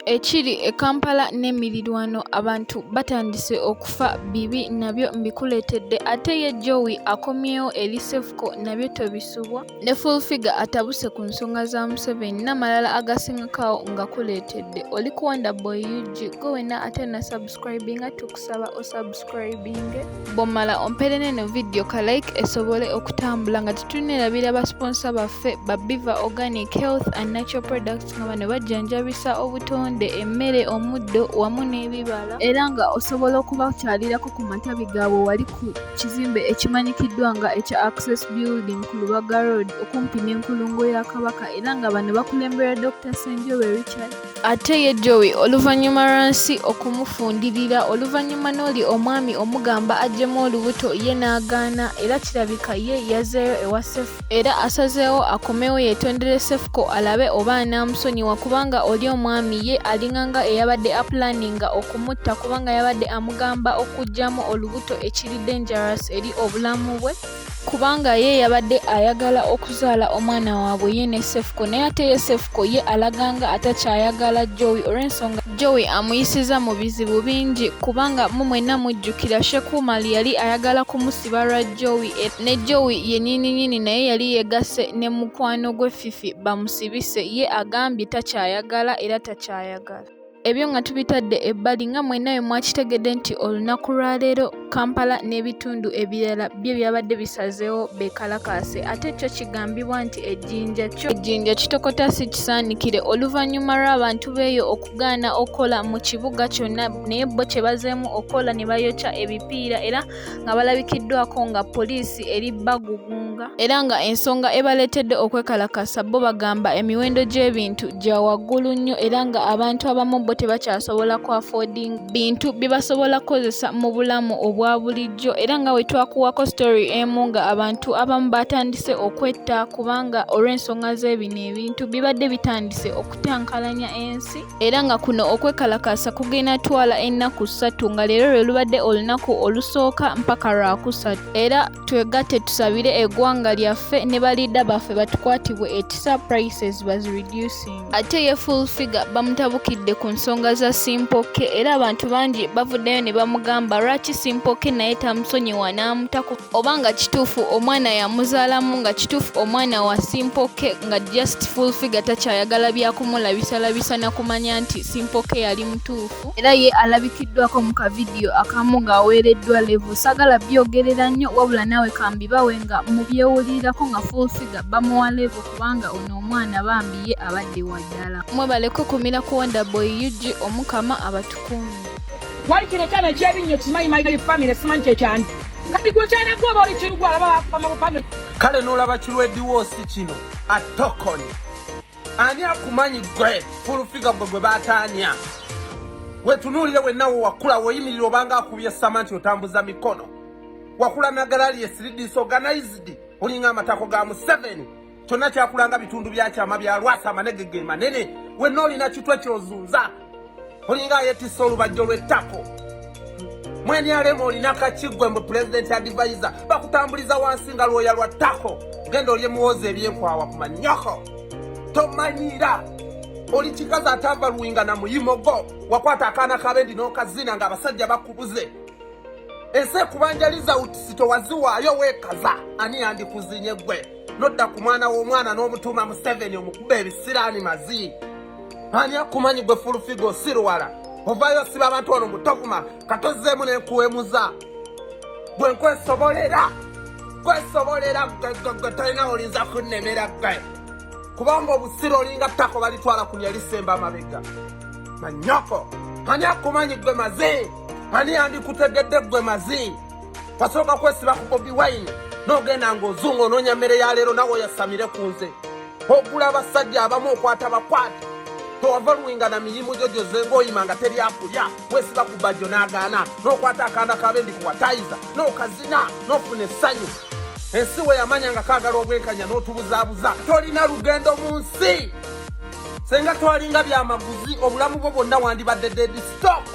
Ekiri e Kampala n'emirirwano abantu batandise okufa bibi nabyo mbikuleetedde ate ye Jowie akomyewo eri Cephco nabyo tobisubwa ne Full Figure atabuse ku nsonga za Museveni n'amalala agasingako awo ngakuleetedde. Oli ku Wonder Boy UG gwe wenna ate na subscribinga tukusaba osubscribinge bw'omala ompeere n'eno vidiyo ka like esobole okutambula nga tetunneerabira ba sponsor baffe ba Biva Organic Health and Natural Products nga bano bajjanjabisa obutonde, emmere, omuddo wamu n'ebibala era nga osobola okubakyalirako ku matabi gaabwe wali ku kizimbe ekimanyikiddwa nga ekya Access Building ku Lubaga Road okumpi n'enkulungo ya Kabaka era nga bano bakulemberwa Dr. Ssenjobe Richard. Ate ye Jowie oluvannyuma lwa nsi okumufundirira oluvannyuma n'oli omwami omugamba aggyemu olubuto ye n'agaana era kirabika ye yazzeeyo ewa Cephco era asazeewo akomewo yeetondere Cephco alabe oba anaamusonyiwa kubanga oli omwami ye alinganga eyabadde apulaninga okumutta kubanga yabadde amugamba okuggyamu olubuto ekiri dangerous eri obulamu bwe. Kubanga ye yabadde ayagala okuzaala omwana waabwe ye ne Cephco naye ate ye Cephco ye alaga nga atakyayagala Jowie olw'ensonga Jowie amuyisizza mu bizibu bingi kubanga mu mwenna mujjukira Sheikh Umar yali ayagala kumusiba lwa Jowie ne Jowie yennyininyini naye yali yeegasse ne mukwano gwe Fifi bamusibise ye agambye takyayagala era takyayagala. Ebyo nga tubitadde ebbali nga mwenna bwe mwakitegedde nti olunaku lwa leero Kampala n'ebitundu ebirala byo byabadde bisazeewo beekalakaase ate kyo kigambibwa nti ejjinja kyo ejjinja kitokota si kisaanikire oluvannyuma lw'abantu b'eyo okugaana okukola mu kibuga kyonna naye bo kye bazeemu okukola ne bayokya ebipiira era nga balabikiddwako nga poliisi eri bagugunga era nga ensonga ebaleetedde okwekalakasa bo bagamba emiwendo gy'ebintu gya waggulu nnyo era nga abantu abamu bo tebakyasobola ku affording bintu bye basobola kukozesa mu bulamu obwa bulijjo era nga we twakuwako story emu nga abantu abamu batandise okwetta kubanga olw'ensonga z'ebino ebintu bibadde bitandise okutankalanya ensi era nga kuno okwekalakaasa kugenda twala ennaku ssatu nga leero lwe lubadde olunaku olusooka mpaka lwakusatu era twegatte tusabire eggwanga lyaffe ne baliida baffe batukwatibwe ekisa prices bazireducing. Ate ye Full Figure bamutabukidde ku nsonga za Simple K era abantu bangi bavuddeyo ne bamugamba lwaki Simple K naye tamusonyiwa n'amuta oba nga kituufu omwana yamuzaalamu nga kituufu omwana wa Simple K nga just Full Figure takyayagala byakumulabisalabisa na kumanya nti Simple K yali mutuufu era ye alabikiddwako mu kavidiyo akamu ng'aweereddwa level. Saagala byogerera nnyo wabula naawe kambibawe nga mubyewulirirako nga Full Figure bamuwa level kubanga ono omwana bambi ye abadde wa ddala. Mwebale kukumira ku Wonder Boy UG Omukama abatukuume. Wali kino kyana ekyebinnyo kimanyi my family simanyi kyekyani kati gwe kyana gwe oba oli kirugwa alaba bakupama. Kale n'olaba kirwediwoosi kino atokoni ani akumanyi gwe Full Figure gwe gwe baataanya wetunuulire wenna we wakula weoyimirira obanga akubye sama nti otambuza mikono wakula nagalali esiri disorganized olinga amatako ga Museveni kyonna kyakulanga bitundu byakyama bya lwasa amanege ge manene wenna olina kitwe kyozunza olinga ayetissa olubajjo lw'ettako mwenyalemu olina kakiggwe mbu pulezidenti advisor bakutambuliza wansi nga lwoya lwa ttako genda olye muwoza ebyenkwawa ku manyoko tomanyira oli kikazi atava luwinga na muyimo go wakwata akaana kabendi n'okazina ng'abasajja bakubuze ensi ekubanjaliza utisi towaziwaayo weekaza ani yandikuzinye gwe nodda ku mwana w'omwana n'omutuuma Museveni omukuba ebisiraani mazi ani akumanyi gwe fulufiga osiruwala ovaayo osiba abantu wano mutovuma katozeemu nenkuwemuza gwe nkwesobolera kwesobolera gwe tolina olinza kunnemera gwe kubanga obusiro olinga ttako balitwala kunya lisemba amabega manyoko ani akumanyi gwe mazi ani yandikutegedde gwe mazi wasooka kwesiba ku Bobi Wine n'ogenda ng'ozunga onoonya mmere ya leero nawe oyasamire ku nze ogula abasajja abamu okwata bakwate towava luwinga na mirimu gyo gyoze ng'oyima nga teri akulya wesiba ku bajjo n'agaana n'okwata akaana kabendi kuwatayiza n'okazina n'ofuna essanyu ensi we yamanya nga kaagala obwenkanya n'otubuzaabuza tolina lugendo mu nsi senga twalinga byamaguzi obulamu bwo bwonna wandibadde dead stock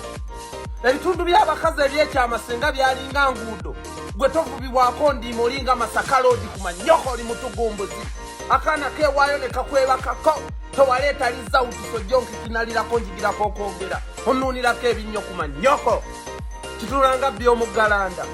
ebitundu by'abakazi ebyekyama senga byalinga nguudo gwe tovubibwako ndiima olinga Masaka loodi ku manyoko oli mutugumbuzi. Akaana kewaayo ne kakwebakako, tewaleeta lizawuti sojjo nkikinalirako njigirako okwogera, onuunirako ebinnyo ku mannyoko, kitunula nga bby'omuggalanda.